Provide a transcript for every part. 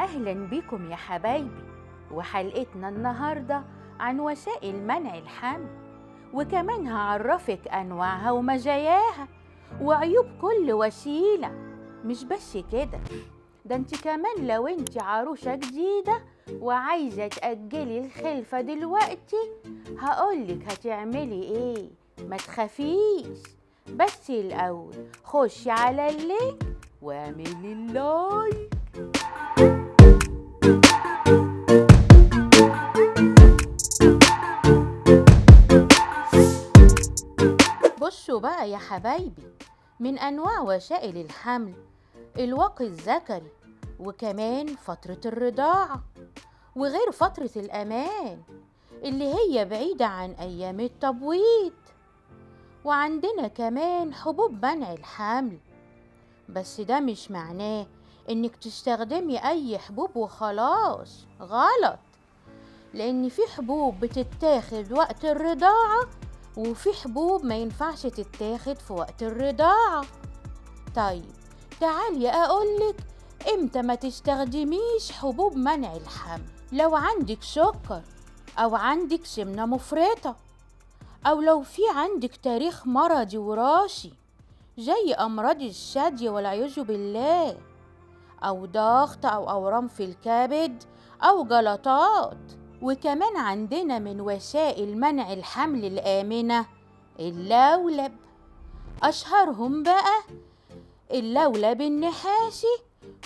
أهلا بكم يا حبايبي، وحلقتنا النهاردة عن وسائل منع الحمل، وكمان هعرفك أنواعها ومزاياها وعيوب كل وسيلة. مش بس كده، ده انت كمان لو انت عروسة جديدة وعايزة تأجلي الخلفة دلوقتي هقولك هتعملي ايه، ما تخافيش. بس الأول خشي على ال link واعملي ال like. بصوا بقى يا حبايبي، من أنواع وسائل الحمل الواقي الذكري، وكمان فترة الرضاعة، وغير فترة الأمان اللي هي بعيدة عن أيام التبويض. وعندنا كمان حبوب منع الحمل، بس ده مش معناه إنك تستخدمي أي حبوب وخلاص، غلط، لأن في حبوب بتتاخد وقت الرضاعة وفي حبوب ما ينفعش تتاخد في وقت الرضاعة. طيب تعالي أقولك إمتى ما تستخدميش حبوب منع الحمل. لو عندك سكر، أو عندك سمنة مفرطة، أو لو في عندك تاريخ مرضي وراثي زي أمراض الثدي والعياذ بالله، أو ضغط، أو أورام في الكبد، أو جلطات. وكمان عندنا من وسائل منع الحمل الآمنة اللولب، أشهرهم بقى اللولب النحاسي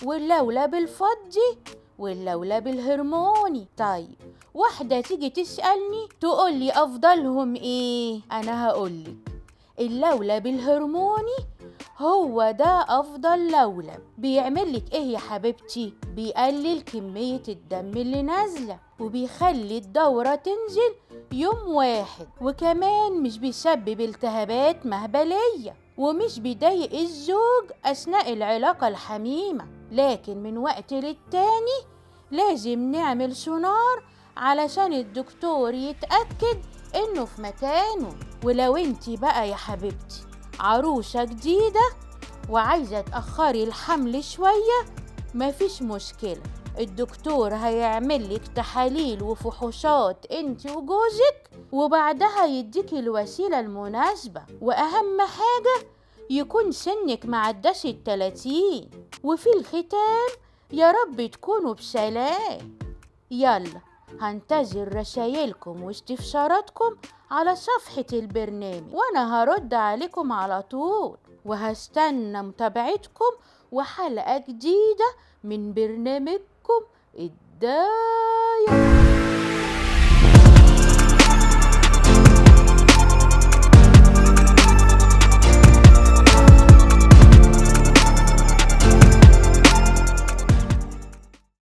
واللولب الفضي واللولب الهرموني. طيب واحدة تيجي تسألني تقولي أفضلهم إيه؟ أنا هقولك اللولب الهرموني هو ده أفضل لولب. بيعملك إيه يا حبيبتي؟ بيقلل كمية الدم اللي نازلة، وبيخلي الدورة تنزل يوم واحد، وكمان مش بيسبب التهابات مهبلية، ومش بيضايق الزوج أثناء العلاقة الحميمة. لكن من وقت للتاني لازم نعمل سونار علشان الدكتور يتأكد إنه في مكانه. ولو انتي بقى يا حبيبتي عروسة جديدة وعايزة تأخري الحمل شوية، مفيش مشكلة، الدكتور هيعملك تحاليل وفحوصات انتي وجوزك، وبعدها يديكي الوسيلة المناسبة. وأهم حاجة يكون سنك معداش 30. وفي الختام يا رب تكونوا بسلام. يلا هنتظر رسايلكم واستفساراتكم على صفحة البرنامج، وانا هرد عليكم على طول، وهستنى متابعتكم وحلقة جديدة من برنامجكم الداية.